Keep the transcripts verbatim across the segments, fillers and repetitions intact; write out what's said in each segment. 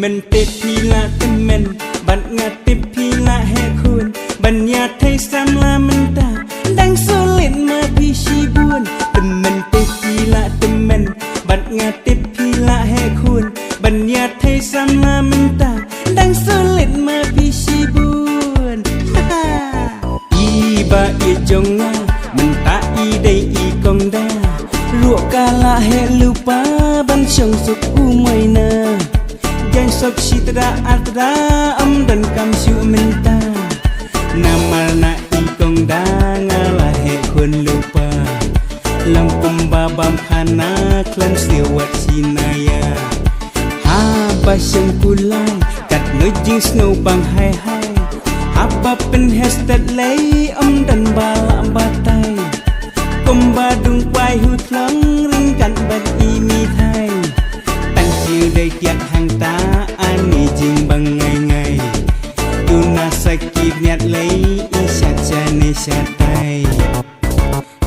Tip phi la tymmen, bad nga tip phi la heh khun. Ban ïa thei samla mynta, dang sulit ma phi shibun. Tymmen tip phi la tymmen, bad nga tip phi la heh khun. Ban ïa thei samla mynta, dang sulit ma phi shibun. I ba i jong nga, mynta i dei i kong da. Ruh ka la heh lypa, ban shong suk u moi na. Jang sop shi tda ar tda, ym don kam shu mynta. Namar na i kong da nga la heh khun lypa. Long kumba bam khana khlem siew wat shi na ïa. Haba shong kulai, katno jingsngew bang hai hai. Haba pynhestet lei, ym don ba la batai. Kumba dung kwai hu thlong, ryngkat bad i mithai. Tang siew dei tiat hangta, ani jingbang ngai ngai. Tuna sa ki bniat lei, i shat sha ne shatai.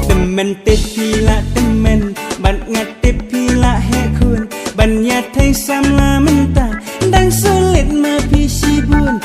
Tymmen tip phi la tymmen, bad nga tip phi la heh khun. Ban ïa thei samla mynta, dang sulit ma phi shibun.